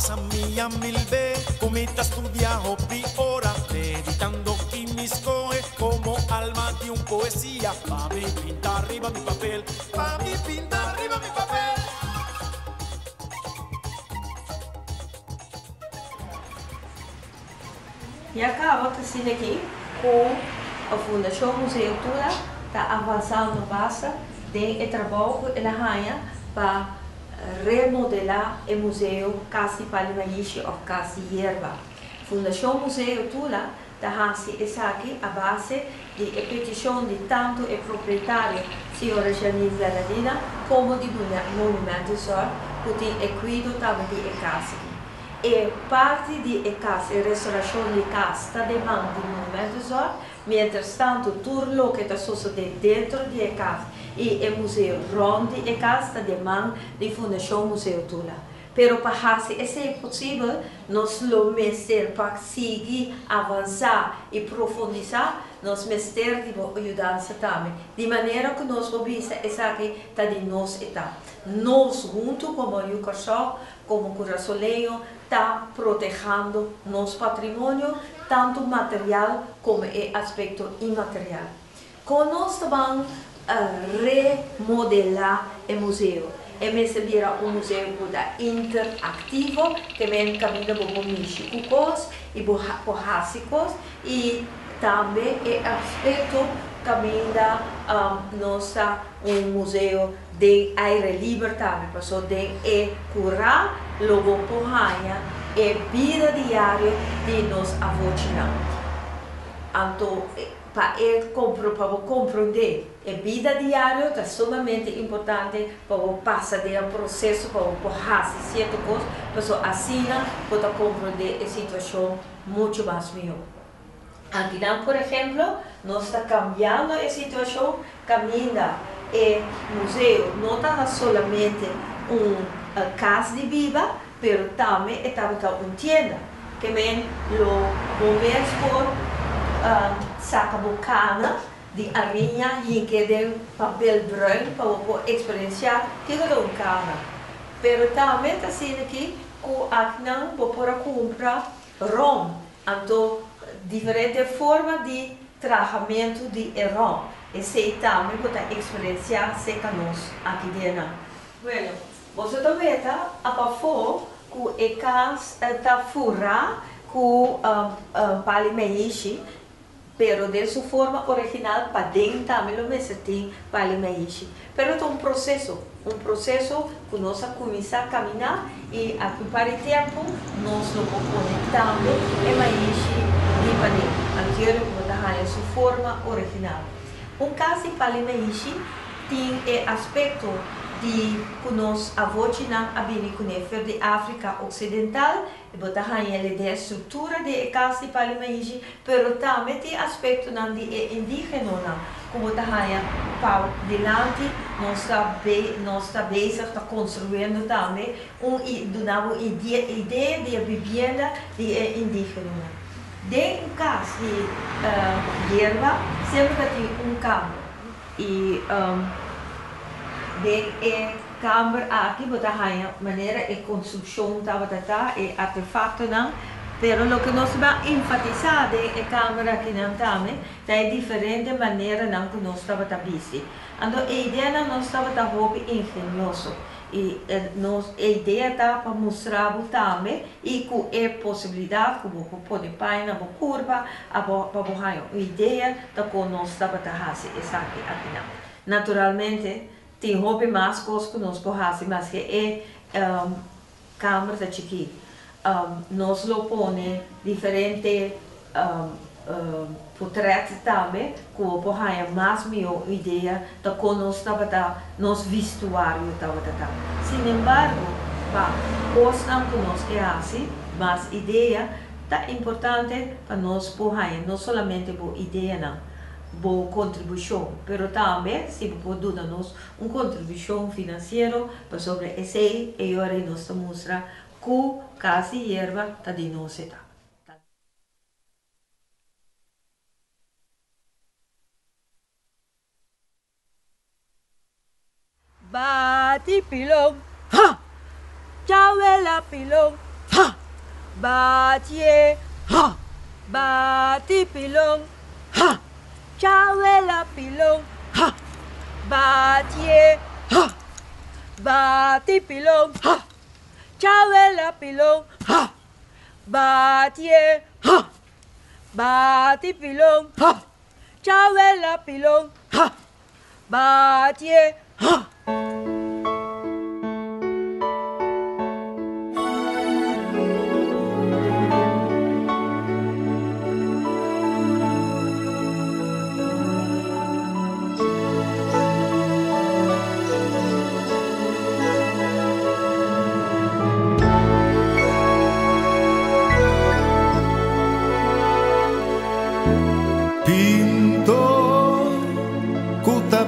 pasa mi a mil be ku mi ta studia hopi ora meditando i mi skohe komo alma di un poesia pa mi pinta riba mi papel pa mi pinta riba mi papel. Ya caba ta asina aki cu Fundacion Museo Tula ta avansando basta den e trabou cu el a haña pa remodela e museo Cas di Pali Maishi of Cas di Yerba. Fundacion Museo Tula ta haci esaki a base di e peticion di tanto e propietario Sra. Janine Bernadina como di Monumentenzorg cu tin e cuido tambe di e cas aki. E parti di e kas, e restorashon di kas ta den man di Monumentenzorg. Mientrastantu tur loke ta sosodé dentro di e kas i e museo rònt di e kas ta den man di Fundashon Museo Tula. Pero pa hasi esei posibel nos lo mester pa sigui avansá i profundisá, nos mester di bo yudansa tambe. Di manera ku nos por bisa esaki ta di nos e ta. Nos huntu komo Yu Kòrsou Komo kurasoleño ta protehando nos patrimonio, tantu material komo e aspekto inmaterial. Kon nos ta ban remodelá e museo? E mester bira un museo ku ta interaktivo, ke men kaminda bo por mishi ku kos i bo por hasi kos i tambe e aspekto kaminda nos ta un museo Den aire liber tambe, paso den e kurá lo bo por haña e bida diario di nos avochinan. Anto pa e pa bo komprondé e bida diario ta sumamente importante pa bo pasa den e proseso pa bo por hasi sierto kos, paso asina bo ta komprondé e situashon muchu mas mihó. Akinan, por ehemplo, nos ta cambiando e situacion caminda e museo no ta solamente un cas di biba, pero tambe e tabata un tienda. Ke men lo bo mes por saca bo cana di ariña hinke den papel bruin pa bo por experiencia kico ta un cana. Pero tambe ta asina aki cu akinan bo por a cumpra Rom, anto diferente forma di trahamentu di e rom. Esei tambe bo ta eksperensiá serka nos aki den nan. Bueno, boso ta weta a pafó ku e kas ta furá ku pali meishi. Pero den su forma original paden tambe lo mester tin pali maishi. Pero ta un proceso, un proceso cu nos a cuminsa camina y aki un par di tempo nos lo por pone tambe e maishi di paden. Anterior cu bo ta haya su forma original. Un cas di pali maishi tin e aspecto di cu nos avochinan a bini cune fer di Africa Occidental. Bo ta haña el den e struktura di e kas di Pali Maishi, pero tambe tin aspektonan di e indígenonan ku bo ta haña pa dilanti. Nos ta nos ta bezig ta konstruyendo tambe un duna bo idea di e bibienda di e indígenonan. Den un kas di yerba semper ta tin un kamber i den e. Kamber aki bo ta haña manera e konstrukshon tabata ta, e artefaktonan, pero loke nos ta ban enfatisá den e kamber akinan tambe ta e diferente maneranan ku nos tabata bisti. Anto e ideanan nos tabata hopi ingenioso i nos e idea ta pa mustra bo tambe i ku e posibilidat ku bo por pone paña na bo kurpa pa bo haña un idea ta kon nos tabata hasi esaki akinan. Naturalmente Tin hopi mas kos ku nos por hasi maske e kamer ta chikí. Nos lo pone diferente potrèt tambe ku bo por haña mas mihó idea ta kon nos tabata, nos vistuario tabata ta. Sinembargo, pa kosnan ku nos ke hasi, mas idea ta importante pa nos por haña no solamente bo ideanan, bo kontribushon, pero tambe si bo por duna nos un kontribushon finansiero, pasobra esei e ora ei nos ta mustra ku kas di yerba ta di nos e ta. Bati pilon, ha! Chawela pilon, ha! Batié, ha! Bati pilon, ha! Chawela pilon, ha! Batié, ha! Bati pilon, ha! Chawela pilon, ha! Batié, ha! Bati pilon, ha! Chawela pilon, ha! Batié, ha! Pintor ku ta.